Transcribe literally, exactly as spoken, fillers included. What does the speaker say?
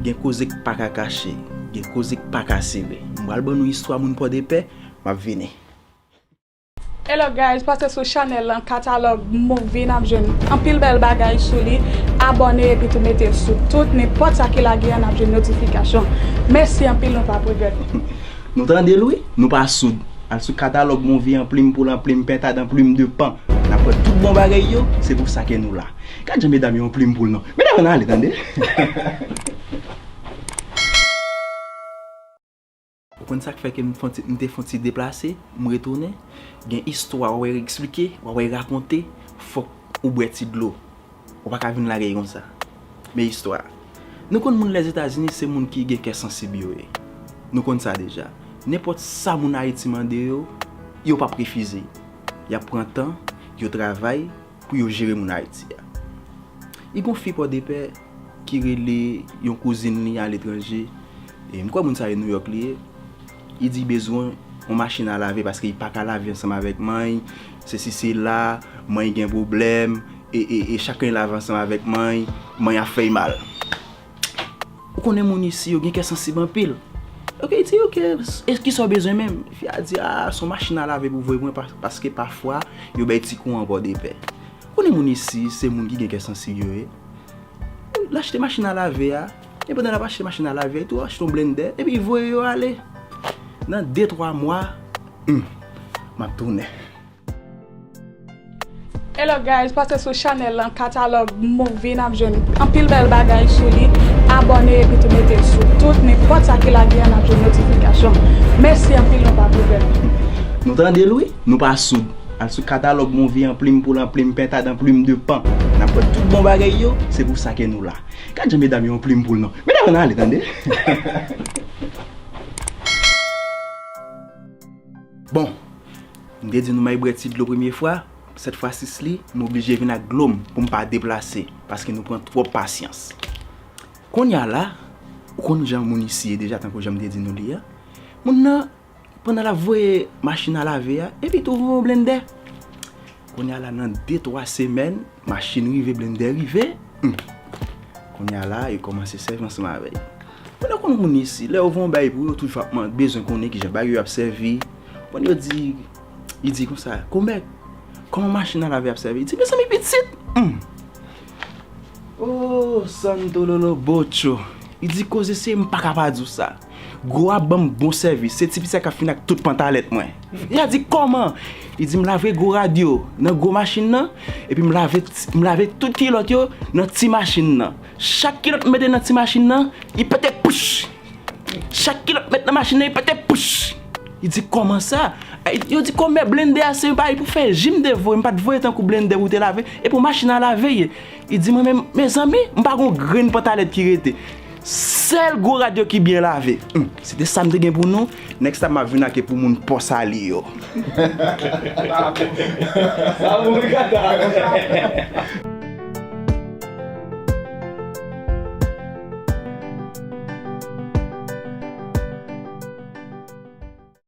Gen koze k pa ka kache, gen koze k pa ka sere. M pral ban nou istwa moun Pòdepè, m ap vini. Hello guys, pase sou chanèl lan, Katalòg Movie, n ap jwenn anpil bèl bagay sou li. Abòne epi tou mete l sou tout, nenpòt sa ki lage a, n ap jwenn notifikasyon. Mèsi anpil, nou p ap regrèt. Nou tande l wi, nou pa soud. Al sou Katalòg Movie an, plim poul an, plim pentad an, plim de pan. N ap wè tout bon bagay yo, se pou sa ke nou la. Gad jan medam yo an plim poul non. Medam yo nan ale tande. Ou konn sa k fè ke m fon ti, m te fon ti deplase, m retounen? Gen istwa w a wè eksplike, w a wè rakonte, fòk ou bwè ti dlo. Ou pa ka vin lage l konsa. Men istwa. Nou konn moun Lèzetazini se moun ki gen kè sansib yo ye. Nou konn sa deja. Nenpòt sa moun Ayiti mande yo, yo p ap refize. Y ap pran tan, yo travay pou yo jere moun Ayiti a. I gon fi Pòdepè ki rele yon kouzin li aletranje. E m kwè moun sa yo Nouyòk li ye. I di bezwen yon machin a lave paske i pa ka lave ansanm avèk manny, sesi sela, manny gen pwoblèm, e, e, e chak kan i lave ansanm avèk manny, manny ap fè l mal. Ou konnen moun isi yo gen kè sansib anpil. Ok, i di ok, e kisa w bezwen menm? Fi a di a, se yon machin a lave pou voye pou mwen pa-, paske pafwa yo bay ti kou an Pòdepè. Ou konnen moun isi se moun ki gen kè sansib yo ye. L achte machin a lave a, e pandan l ap achte machin a lave a, li tou achte yon blendè, epi voye yo ale. Nan de twa mwa, hmm, m ap tounen. Hello guys, pase sou chanèl lan, Katalòg Movie, n ap jwenn anpil bèl bagay sou li. Abòne epi tou mete l sou tout, nenpòt sa ki lage a, n ap jwenn notifikasyon. Mèsi anpil, nou pa regrèt. Nou tande l wi, nou pa soud. Al sou Katalòg Movie an, plim poul an, plim pentad an, plim de pan. N ap wè tout bon bagay yo, se pou sa ke nou la. Gad jan medam yo an plim poul non. Medam yo nan ale tande. Bon, m te di nou m ay bwè ti dlo premye fwa, sèt fwa sis li, m oblije vin ak dlo m pou m pa deplase, paske nou pran twòp pasyans. Kounye a la, ou konn jan moun isi ye deja, tankou jan m te di nou li a. Moun nan, pandan l ap voye machin a lave a, epi tou voye yon blendè. Kounye a la, nan de twa semèn, machin rive, blendè rive. Hmm. Kounye a la, yo kòmanse sèvi ansanm avè l. Kounye a, ou konn moun isi, lè yo voye yon bagay pou yo, toujou ap man-, bezwen konnen kijan bagay yo ap sèvi. Kounye a, yo di, li di konsa, "Konbèt, kòman machin a lave ap sèvi?" Li di, "Mezanmi, pitit!" Hmm. Oh, santo lolo bocho. Li di, "Koze se, m pa ka pa di w sa. Gwo a ban m bon sèvis. Se ti pitit sa k ap fini ak tout pantalèt mwen." Li a di, "Kòman?" Li di, "M lave gwo rad yo nan gwo machin nan, epi m lave, m lave tout kilòt yo nan ti machin nan. Chak kilòt m mete nan ti machin nan, li pete pouch. Chak kilòt m met nan machin nan, li pete pouch." Li di, "Kòman sa?" Ay, yo di, "Kòman blendè a se yon bagay pou fè ji m te voye, m pa t voye tankou blendè pou te lave, e pou machin a lave ye." Li di, "Mwen menm, mezanmi, m pa gon grenn pantalèt ki rete. Sèl gwo rad yo ki byen lave." Hmm, se te sa m te gen pou nou. Next time, m ap vin ak pou moun Pò Sali yo. Sa moun gata.